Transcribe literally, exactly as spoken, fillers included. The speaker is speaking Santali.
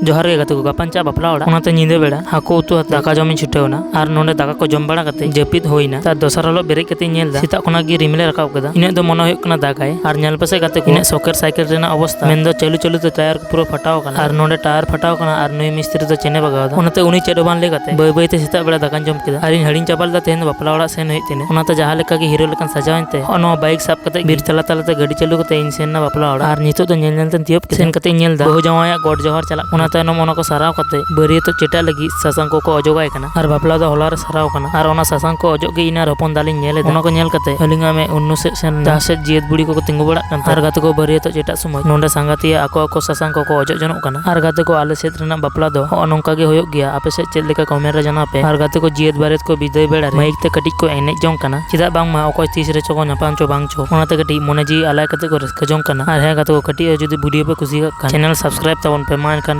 ᱡᱚᱦᱟᱨ ᱜᱮ ᱜᱟᱛᱮ ᱠᱚ, ᱜᱟᱯᱟᱧ ᱪᱟᱜ ᱵᱟᱯᱞᱟ ᱚᱲᱟᱜ᱾ ᱚᱱᱟᱛᱮ ᱧᱤᱫᱟᱹ ᱵᱮᱲᱟ ᱦᱟᱹᱠᱩ ᱩᱛᱩ ᱟᱛᱮ ᱫᱟᱠᱟ ᱡᱚᱢᱤᱧ ᱪᱷᱩᱴᱟᱹᱣ ᱮᱱᱟ᱾ ᱟᱨ ᱱᱚᱸᱰᱮ ᱫᱟᱠᱟ ᱠᱚ ᱡᱚᱢ ᱵᱟᱲᱟ ᱠᱟᱛᱮ ᱡᱟᱹᱯᱤᱫ ᱦᱩᱭᱱᱟ᱾ ᱛᱟᱨ ᱫᱚᱥᱟᱨ ᱦᱤᱞᱳᱜ ᱵᱮᱨᱮᱫ ᱠᱟᱛᱮᱧ ᱧᱮᱞ ᱮᱫᱟ ᱥᱮᱛᱟᱜ ᱠᱷᱚᱱᱟᱜ ᱜᱮ ᱨᱤᱢᱤᱞᱮ ᱨᱟᱠᱟᱵ ᱠᱟᱫᱟ᱾ ᱤᱱᱟᱹᱜ ᱫᱚ ᱢᱚᱱᱮ ᱦᱩᱭᱩᱜ ᱠᱟᱱᱟ ᱫᱟᱜᱟᱭ᱾ ᱟᱨ ᱧᱮᱞ ᱯᱮᱥᱮ ᱜᱟᱛᱮ ᱠᱚ, ᱤᱧᱟᱹᱜ ᱥᱚᱠᱮᱨ ᱥᱟᱭᱠᱮᱞ ᱨᱮᱱᱟᱜ ᱚᱵᱚᱥᱛᱟ, ᱢᱮᱱᱫᱚ ᱪᱟᱹᱞᱩ ᱪᱟᱹᱞᱩ ᱛᱮ ᱴᱟᱭᱟᱨ ᱠᱚ ᱯᱩᱨᱟᱹ ᱯᱷᱟᱴᱟᱣ ᱟᱠᱟᱱᱟ᱾ ᱟᱨ ᱱᱚᱸᱰᱮ ᱴᱟᱭᱟᱨ ᱯᱷᱟᱴᱟᱣ ᱟᱠᱟᱱᱟ ᱟᱨ ᱱᱩᱭ ᱢᱤᱥᱛᱨᱤ ᱫᱚ ᱪᱮᱱᱮ ᱵᱟᱜᱟᱣ ᱮᱫᱟ᱾ ᱚᱱᱟᱛᱮ ᱩᱱᱤ ᱪᱮᱫ ᱦᱚᱸ ᱵᱟᱝ ᱞᱟᱹᱭ ᱠᱟᱛᱮ ᱵᱟᱹᱭ ᱵᱟᱹᱭ ᱛᱮ ᱥᱮᱛᱟᱜ ᱵᱮᱲᱟ ᱫᱟᱠᱟᱧ ᱡᱚᱢ ᱠᱮᱫᱟ᱾ ᱟᱨᱤᱧ ᱦᱤᱲᱤᱧ ᱪᱟᱵᱟ ᱞᱮᱫᱟ ᱛᱮᱦᱮᱧ ᱫᱚ ᱵᱟᱯᱞᱟ ᱚᱲᱟᱜ ᱥᱮᱱ ᱦᱩᱭᱩᱜ ᱛᱤᱧᱟᱹ᱾ ᱚᱱᱟᱛᱮ ᱡᱟᱦᱟᱸ ᱞᱮᱠᱟ ᱜᱮ ᱦᱤᱨᱳ ᱞᱮᱠᱟᱧ ᱥᱟᱡᱟᱣ ᱮᱱᱛᱮ ᱦᱚᱸᱜᱼᱚ ᱱᱚᱣᱟ ᱵᱟᱭᱤᱠ ᱥᱟᱵ ᱠᱟᱛᱮ ᱵᱤᱨ ᱛᱟᱞᱟ ᱛᱟᱞᱟ ᱛᱮ ᱜᱟᱹᱰᱤ ᱪᱟᱹᱞᱩ ᱠᱟᱛᱮ ᱤᱧ ᱥᱮᱱ ᱮᱱᱟ ᱵᱟᱯᱞᱟ ᱚᱲᱟᱜ᱾ ᱟᱨ ᱱᱤᱛᱚᱜ ᱫᱚ ᱧᱮᱞ ᱧᱮᱞ ᱛᱮᱧ ᱛᱤᱭᱳᱜ ᱠᱮᱫᱟ᱾ ᱥᱮᱱ ᱠᱟᱛᱮ ᱤᱧ ᱧᱮᱞ ᱮᱫᱟ ᱵᱟᱹᱦᱩ ᱡᱟᱶᱟᱭᱟᱜ ᱜᱚᱰ ᱡᱚᱦᱟᱨ ᱪᱟᱞᱟᱜ ᱠᱟᱱᱟ᱾ ᱚᱱᱟ ᱛᱟᱭᱱᱚᱢ ᱚᱱᱟ ᱠᱚ ᱥᱟᱨᱟᱣ ᱠᱟᱛᱮ ᱵᱟᱹᱨᱭᱟᱹᱛᱚᱜ ᱪᱮᱴᱟᱜ ᱞᱟᱹᱜᱤᱫ ᱥᱟᱥᱟᱝ ᱠᱚᱠᱚ ᱚᱡᱚᱜᱟᱭ ᱠᱟᱱᱟ᱾ ᱟᱨ ᱵᱟᱯᱞᱟ ᱫᱚ ᱦᱚᱞᱟ ᱨᱮ ᱥᱟᱨᱟᱣ ᱠᱟᱱᱟ᱾ ᱟᱨ ᱚᱱᱟ ᱥᱟᱥᱟᱝ ᱠᱚ ᱚᱡᱚᱜ ᱜᱮ ᱤᱧ ᱟᱨ ᱦᱚᱯᱚᱱ ᱫᱟ ᱞᱤᱧ ᱧᱮᱞ ᱮᱫᱟ᱾ ᱚᱱᱟ ᱠᱚ ᱧᱮᱞ ᱠᱟᱛᱮ ᱟᱹᱞᱤᱧ ᱟᱜ ᱢᱮᱫ ᱩᱱᱱᱩ ᱥᱮᱫ ᱥᱮᱱ ᱮᱱᱟ, ᱡᱟᱦᱟᱸ ᱥᱮᱫ ᱡᱤᱭᱟᱹᱛ ᱵᱩᱲᱦᱤ ᱠᱚᱠᱚ ᱛᱤᱸᱜᱩ ᱵᱟᱲᱟᱜ ᱠᱟᱱ ᱛᱟᱦᱮᱸᱫ᱾ ᱟᱨ ᱜᱟᱛᱮ ᱠᱚ ᱵᱟᱹᱨᱭᱟᱹᱛᱚᱜ ᱪᱮᱴᱟᱜ ᱥᱚᱢᱚᱭ ᱱᱚᱰᱮ ᱥᱟᱸᱜᱟᱛᱤᱭᱟᱹ ᱟᱠᱚ ᱟᱠᱚ ᱥᱟᱥᱟᱝ ᱠᱚᱠᱚ ᱚᱡᱚᱜ ᱡᱚᱱᱚᱜ ᱠᱟᱱᱟ᱾ ᱟᱨ ᱜᱟᱛᱮ ᱠᱚ, ᱟᱞᱮ ᱥᱮᱫ ᱨᱮᱱᱟᱜ ᱵᱟᱯᱞᱟ ᱫᱚ ᱦᱚᱸᱜᱼᱚ ᱱᱚᱝᱠᱟ ᱜᱮ ᱦᱩᱭᱩᱜ ᱜᱮᱭᱟ, ᱟᱯᱮ ᱥᱮᱫ ᱪᱮᱫ ᱞᱮᱠᱟ ᱠᱚᱢᱮᱱᱴ ᱨᱮ ᱡᱟᱱᱟᱣ ᱯᱮ᱾ ᱟᱨ ᱜᱟᱛᱮ ᱠᱚ ᱡᱤᱭᱟᱹᱛ ᱵᱟᱹᱨᱭᱟᱹᱛ ᱠᱚ ᱵᱤᱫᱟᱹᱭ ᱵᱮᱲᱟ ᱨᱮ ᱢᱟᱭᱤᱠ ᱛᱮ ᱠᱟᱹᱴᱤᱡ ᱠᱚ ᱮᱱᱮᱡ ᱡᱚᱝ ᱠᱟᱱᱟ, ᱪᱮᱫᱟᱜ ᱵᱟᱝᱢᱟ ᱚᱠᱚᱭ ᱛᱤᱥ ᱨᱮᱪᱚ ᱠᱚ ᱧᱟᱯᱟᱢ ᱪᱚ ᱵᱟᱝ ᱪᱚ, ᱚᱱᱟᱛᱮ ᱠᱟᱹᱴᱤᱡ ᱢᱚᱱᱮ ᱡᱤᱣᱤ ᱟᱞᱟᱭ ᱠᱟᱛᱮ ᱠᱚ ᱨᱟᱹᱥᱠᱟᱹ ᱡᱚᱝ ᱠᱟᱱᱟ᱾ ᱟᱨ ᱦᱮᱸ ᱜᱟᱛᱮ ᱠᱚ, ᱠᱟᱹᱴᱤᱡ ᱦᱚᱸ ᱡᱩᱫᱤ ᱵᱷᱤᱰᱤᱭᱳ ᱯᱮ ᱠᱩᱥᱤᱭᱟᱜ ᱠᱷᱟᱱ ᱪᱮᱱᱮᱞ ᱥᱟᱵᱥᱠᱨᱟᱭᱤᱵ ᱛᱟᱵᱚᱱ ᱯᱮ᱾ ᱢᱟ ᱮᱱᱠᱷᱟᱱ